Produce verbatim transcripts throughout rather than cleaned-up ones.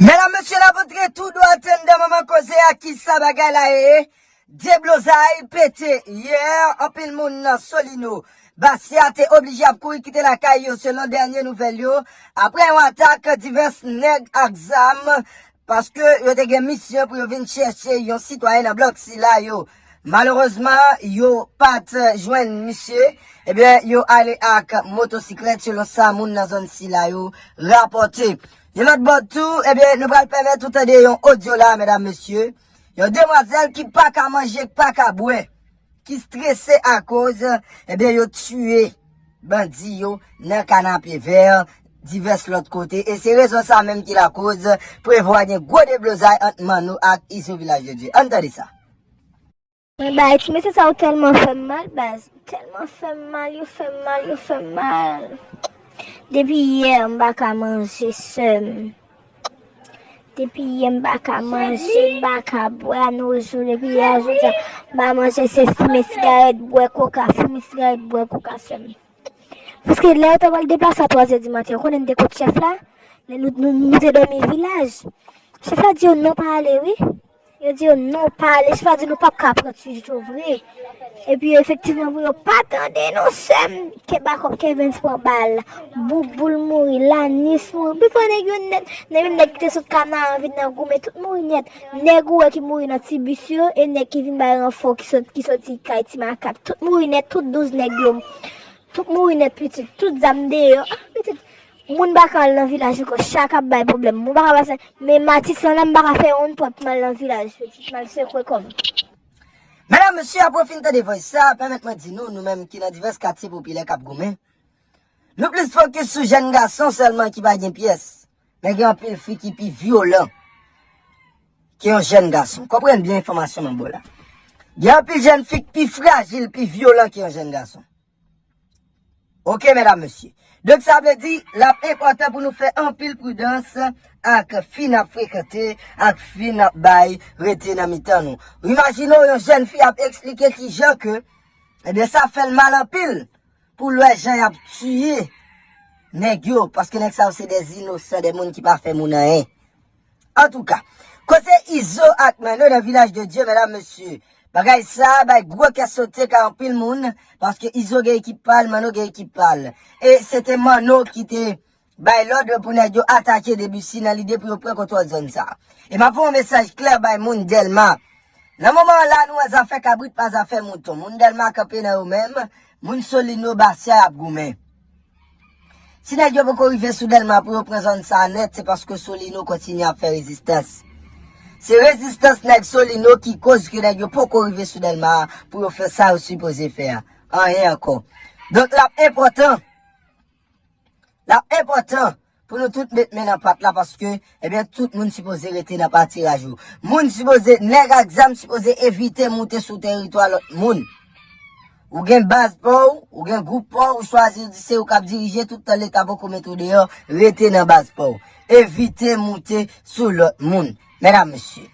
Medam, mesye, n ap antre tou dwat anndan manman koze a. Kisa bagay la ye? Deblozay pete yè, anpil moun nan Solino, Basya te oblije ap kouri kite lakay yo, selon dènye nouvèl yo, apre yon atak divès nèg ak zam, paske yo te gen misyon pou yo vin chèche yon sitwayen nan blòk sila yo. Malerezman, yo pa t jwenn misye. Ebyen, yo ale ak motosiklèt, selon sa moun nan zòn sila yo rapòte. Yon lòt bò tou, ebyen, nou pral pèmèt ou tande yon odyo la, medam, mesye. Yon demwazèl ki pa ka manje, ki pa ka bwè, ki strese akoz, ebyen, yo tiye bandi yo nan Kanapevè, divès lòt kote. E se rezon sa menm ki lakoz prevwa gen gwo deblozay ant Manno ak Izo Vilaj de Dye. Ann tande sa. Mwen bay ti mesye sa yo tèlman fè m mal, baz. Tèlman fè m mal, yo fè m mal, yo fè m mal. Depi yè, m pa ka manje, sè m. Depi yè, m pa ka manje, m pa ka bwè, a nos jours, depi yè a jodi a, m pa manje, se fimen sigarèt, bwè koka, fimen sigarèt, bwè koka, sè m. Paske lè yo te pral deplase a twa zè di maten, ou konnen n te kot chèf la, lè nou, nou, nou te dòmi vilaj. Chèf la di yo non pa ale, wi. Yo di yo non pa ale, chèf la di nou p ap ka pran ti jojo vre. Epi efektivman, pou yo pa tande non, sè m, ke Bakòp Kevens pran bal, Bouboul mouri, Lanis mouri. Pifò nèg yo nèt, nèg menm nèg ki te sot Kanaran vin nan goumen, tout mouri nèt. Nèg ou wè ki mouri nan ti bis yo, e nèg ki vin bay ranfò ki sot, ki soti kay Ti Makak, tout mouri nèt, tout douz nèg yo. Tout mouri nèt pitit, tout zam deyò. Ah, pitit. Moun pa ka al nan vilaj ankò, chat ap bay pwoblèm. Moun pa ka pase, men Matis lan la, m pa ka fè yon pòt pou m al nan vilaj, pitit, m al sekwe kò m. Medam, mesye, apre w fin tande voice sa, pèmèt mwen di nou, nou menm ki nan divès katye popilè k ap goumen, nou plis fokis sou jèn gason sèlman ki pa gen pyès. Men gen anpil fi ki pi vyolan ke yon jèn gason. Konprann byen enfòmasyon m ap ba w la. Gen anpil jèn fi ki pi frajil, pi vyolan ke yon jèn gason. Oke, medam, mesye. Donk, sa vle di, l ap enpòtan pou nou fè anpil pridans ak fi n ap frekante, ak fi n ap bay rete nan mitan nou. Imajine w, yon jèn fi ap eksplike kijan ke, ebyen, sa fè l mal anpil pou l wè jan y ap tiye nèg yo, paske nèg sa yo se dè inosan, dè moun ki pa fè moun anyen. Antouka, koze Izo ak Manno nan Vilaj de Dye, medam, mesye, bagay sa bay gwo kè sote kay anpil moun, paske Izo gen ekip pa l, Manno gen ekip pa l. E se te Manno ki te bay lòd pou nèg yo atake Debussy nan lide pou yo pran kontwòl zòn sa. E m ap voye yon mesaj klè bay moun Dèlma. Nan moman an la, nou wè zafè kabrit pa zafè mouton. Moun Dèlma kanpe nan yo menm, moun Solino, Basya ap goumen. Si nèg yo poko rive sou Dèlma pou yo pran zòn sa a nèt, se paske Solino kontinye ap fè rezistans. Se rezistans nèg Solino ki koz ke nèg yo poko rive sou Dèlma a pou yo fè sa yo sipoze fè a. Anyen ankò. Donk, l ap enpòtan, l ap enpòtan pou nou tout met men nan pat la, paske, ebyen, tout moun sipoze rete nan patiraj yo. Moun sipoze, nèg ak zam sipoze evite moute sou teritwa lòt moun. Ou gen baz pa w, ou gen gwoup pa w, ou chwazi di se ou k ap dirije, tout tan Leta poko mete w deyò, rete nan baz pa w. Evite moute sou lòt moun. Medam, mesye,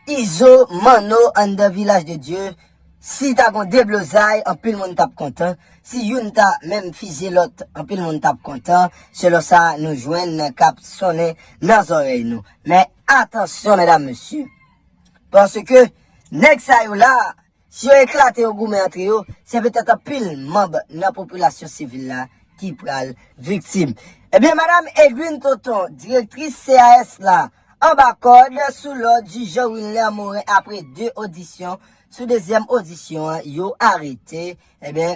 Izo, Manno, anndan Vilaj de Dye, si ta gon deblozay, anpil moun t ap kontan. Si youn ta menm fizye lòt, anpil moun t ap kontan, selon sa nou jwenn k ap sonnen nan zòrèy nou. Men atansyon, medam, mesye, paske nèg sa yo la, si yo eklate yo goumen antre yo, se petèt anpil manm nan popilasyon sivil la ki pral viktim. Ebyen, madam Edwin Tonton, direktris C A S la, anba kòd sou lòd jij Jean Wilner Morin apre de odisyon. Sou dezyèm odisyon an, yo arete, ebyen,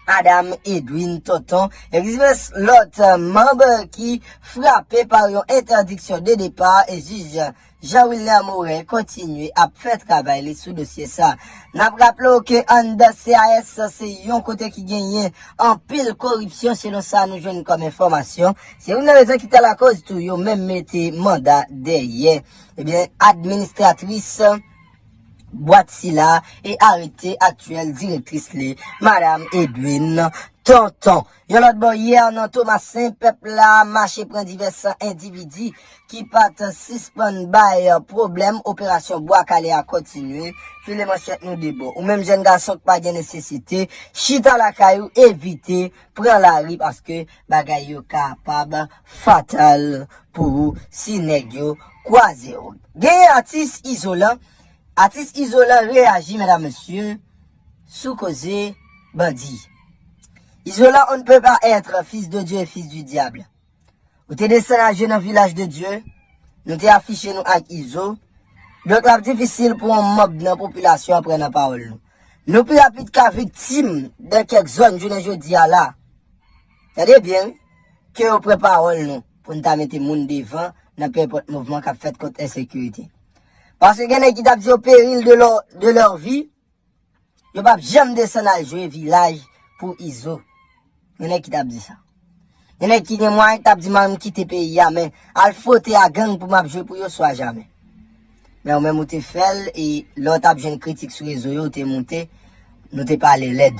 madam Edwin Tonton. Egziste lòt manm ki frape pa yon entèdiksyon de depa e jij Jean Wilner Morin kontinye ap fè travay li sou dosye sa. N ap raple w ke anndan C A S se yon kote ki genyen anpil koripsyon selon sa nou jwenn kòm enfòmasyon. Se youn nan rezon ki te lakoz tou yo menm mete manda dèyè, ebyen, administratris bwat sila e arete aktyèl direktris li, madam Edwin tonton. Yon lòt bò, yè nan Tomasen, pèp la mache pran divès endividi ki pa t sispann bay pwoblèm. Operasyon Bwa Kale a kontinye. File manchèt nou de bò. Ou menm jèn gason ki pa gen nesesite, chita lakay ou, evite pran lari paske bagay yo kapab fatal pou ou si nèg yo kwaze w. Genyen atis Izolan. Atis Izolan reyaji, medam, mesye, sou koze bandi. Izolan, on ne peut pas être fils de Dieu et fils du diable. Ou te desann a je nan vilaj de Dye, nou te afiche nou ak Izo. Donk, l ap difisil pou yon manm nan popilasyon an pran nan pawòl nou. Nou pi rapid ka viktim nan kèk zòn jounen jodi a la. Tande byen, wi, ke yo pran pawòl nou pou n ta mete moun devan nan penpòt mouvman k ap fèt kont ensekirite. Paske gen nèg ki t ap di yo péril de leur, de leur vie, yo p ap janm desann al jwe vilaj pou Izo. Gen nèg ki t ap di sa. Gen nèg ki gen mwayen ki t ap di m a m kite peyi a, men al fwote a gang pou m ap jwe pou yo swa jamè. Men ou menm ou te fè l, e lè w t ap jwenn kritik sou rezo yo, ou te moute, nou te pale lèd.